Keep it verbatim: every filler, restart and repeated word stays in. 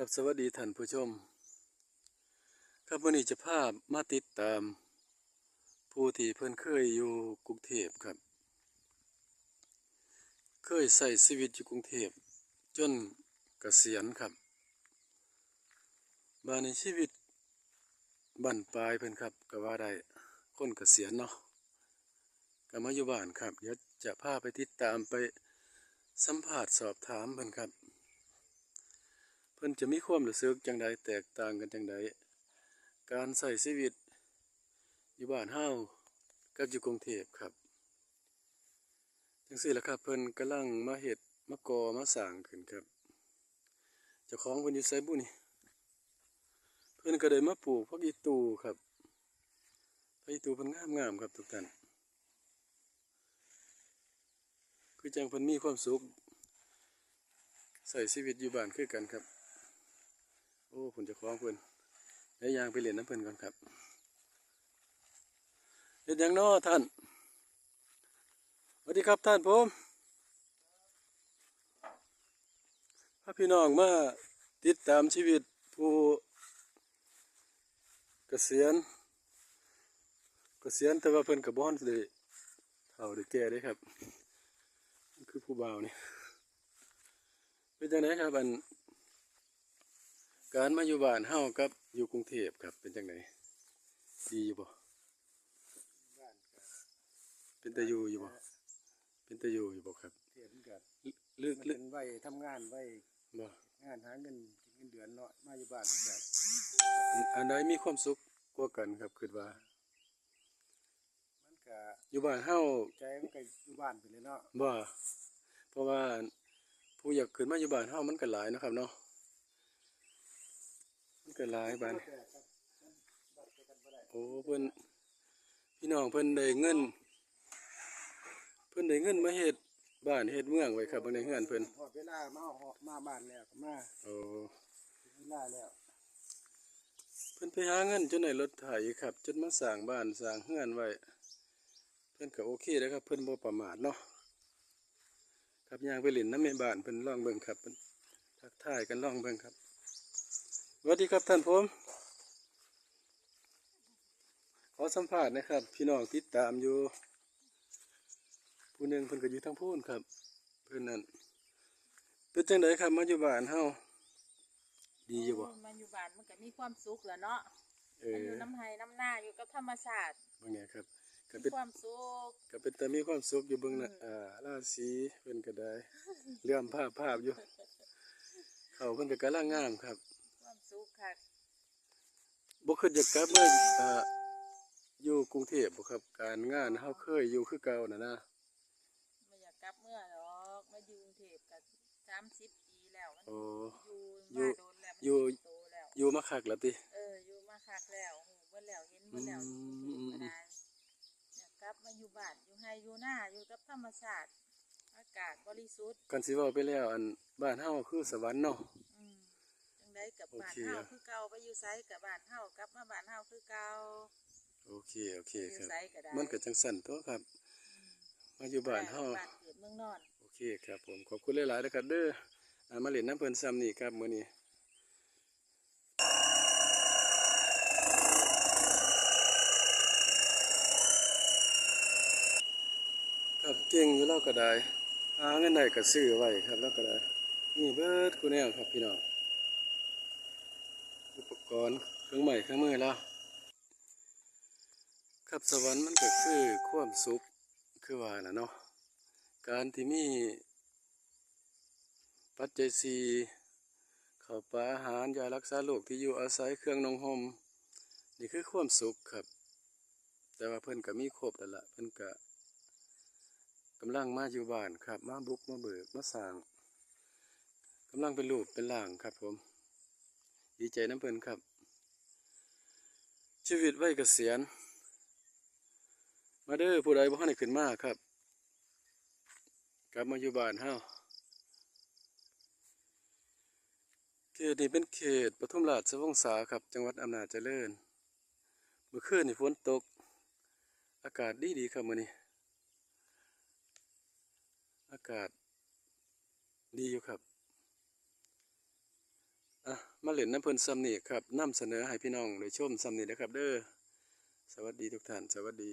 ครับ สวัสดีท่านผู้ชม ครับ มื้อนี้จะพามาติดตามผู้ที่เพิ่นเคยอยู่กรุงเทพฯครับ เคยใช้ชีวิตอยู่กรุงเทพฯจนเกษียรครับ บาดนี้ชีวิตบั้นปลายเพิ่นครับ ก็ว่าได้ คนเกษียรเนาะ ก็มาอยู่บ้านครับ เดี๋ยวจะพาไปติดตาม ไปสัมภาษณ์สอบถามเพิ่นครับ เพิ่นจะมีความรู้สึกจั่งใด แตกต่างกันจั่งใด การใช้ชีวิตอยู่บ้านเฮากับอยู่กรุงเทพฯครับ จั่งซี้ล่ะครับ เพิ่นกำลังมาเฮ็ด มาก่อ มาสร้างขึ้นครับ เจ้าของเพิ่นอยู่ไสบุนี่ เพิ่นก็ได้มาปลูกผักอีตู่ครับ ผักอีตู่เพิ่นงามๆครับทุกท่าน คือจั่งเพิ่นมีความสุข ใช้ชีวิตอยู่บ้านคือกันครับ โอ้ เพิ่นเจ้าของเพิ่น เดี๋ยวย่างไปเล่นนำเพิ่นก่อนครับ เฮ็ดหยังน้อท่าน สวัสดีครับท่าน ผมพาพี่น้องมาติดตามชีวิตผู้เกษียณ เกษียณแต่ว่าเพิ่นก็บ่ทันได้เฒ่าได้แก่เด้ครับ คือผู้บ่าวนี่ เป็นจั่งใดครับ อัน การมาอยู่บ้านเฮากับอยู่กรุงเทพฯครับ เป็นจั่งใด ดีอยู่บ่ บ้านก็ เป็นตาอยู่อยู่บ่ เป็นตาอยู่อยู่บ่ครับ เทียบกัน ลึก มัน ลึก เป็นวัยทำงาน วัย บ่ งานหาเงินกินเงินเดือนเนาะ มาอยู่บ้านมันก็ อันใดมีความสุขกว่ากันครับ คิดว่า มันก็ อยู่บ้านเฮา ใจมันก็อยู่บ้านไปเลยเนาะ บ่ เพราะว่าผู้อยากขึ้นมาอยู่บ้านเฮามันก็หลายเนาะครับเนาะ มันก็หลายบาด โอ้ เพิ่น พี่น้องเพิ่นได้เงิน เพิ่นได้เงินมาเฮ็ดบ้านเฮ็ดเมืองไว้ครับ เบิ่งในเฮือนเพิ่น ฮอดเวลามา ฮอดมาบ้านแล้วก็มา โอ้ ถึงเวลาแล้ว เพิ่นไปหาเงินจนได้รถไถครับ จนมาสร้างบ้านสร้างเฮือนไว้ เพิ่นก็โอเคแล้วครับ เพิ่นบ่ประมาทเนาะ ครับ ย่างไปเล่นนำแม่บ้านเพิ่นลองเบิ่งครับ เพิ่นทักทายกันลองเบิ่งครับ สวัสดีครับท่านผม ขอสัมภาษณ์นะครับ พี่น้องติดตามอยู่ ผู้หนึ่งเพิ่นก็อยู่ทางพู้นครับ เพิ่นนั่น เป็นจั่งใดครับ มาอยู่บ้านเฮา ดีอยู่บ่ โอ้ มาอยู่บ้านมันก็มีความสุขแหละเนาะ เออ มันอยู่นำไร่นำนา อยู่กับธรรมชาติ เบิ่งแหน่ครับ ก็ มี เป็น ความสุข ก็เป็นตามีความสุขอยู่ เบิ่งนะ อืม อ่า ราศีเพิ่นก็ได้ เหลื่อมภาพภาพอยู่ เขาเพิ่นก็กำลังงามครับ ความสุขคัก บ่คิดอยากกลับมา อ่า อยู่กรุงเทพฯบ่ครับ การงานเฮาเคยอยู่คือเก่าน่ะนะ บ่อยากกลับเมือดอก มาอยู่กรุงเทพฯก็สามสิบปีแล้ว มัน โอ้ อยู่ อยู่ มาโดนแล้ว มัน อยู่ ติดโตแล้ว อยู่มาคักแล้วติ เออ อยู่มาคักแล้ว ฮู้เบิดแล้ว เห็นเบิดแล้ว อืม อยู่กรุงเทพฯก็ได้ อยากกลับมาอยู่บ้าน อยู่ไร่อยู่นา อยู่กับธรรมชาติ อากาศบริสุทธิ์ คันสิเว้าไปแล้ว อัน บ้านเฮาคือสวรรค์เนาะ อืม จั่งใดกับ โอเค บ้านเฮาคือเก่า ไปอยู่ไสกับบ้านเฮา กลับมาบ้านเฮาคือเก่า โอเค โอเค อยู่ ครับ ไสก็ได้ มันก็จั่งซั่นตั๊วครับ อืม มาอยู่บ้านเฮา บ้านเกิดเมืองนอน โอเคครับผม ขอบคุณหลายๆนะครับเด้อ อ่า มาเล่นนำเพิ่นส่ำนี้ครับมื้อนี้ ครับ เก่งอยู่ลาวก็ได้ หาเงินได้ก็ซื้อไว้ครับ ลาวก็ได้ มีเบิดคู่แนวครับพี่น้อง อุปกรณ์เครื่องไม้เครื่องมือลาว ครับ สวรรค์มันก็คือความสุข คือว่าน่ะเนาะ การที่มีปัจจัยสี่ ข้าวปลาอาหาร ยารักษาโรค ที่อยู่อาศัย เครื่องนุ่งห่ม นี่คือความสุขครับ แต่ว่าเพิ่นก็มีครบแล้วล่ะ เพิ่นก็กำลังมาอยู่บ้านครับ มาบุกมาเบิก มาสร้าง กำลังเป็นรูปเป็นร่างครับผม ดีใจนำเพิ่นครับ ชีวิตวัยเกษียณ มาเด้อ ผู้ใดบ่ทันได้ขึ้นมาครับ กลับมาอยู่บ้านเฮา เขตนี้เป็นเขตปทุมราชวงศาครับ จังหวัดอำนาจเจริญ เมื่อคืนนี่ฝนตก อากาศดีๆครับมื้อนี้ อากาศดีอยู่ครับ อ่ะ มาเล่นน้ำเพิ่นส่ำนี้ครับ นำเสนอให้พี่น้องได้ชมส่ำนี้นะครับเด้อ สวัสดีทุกท่าน สวัสดี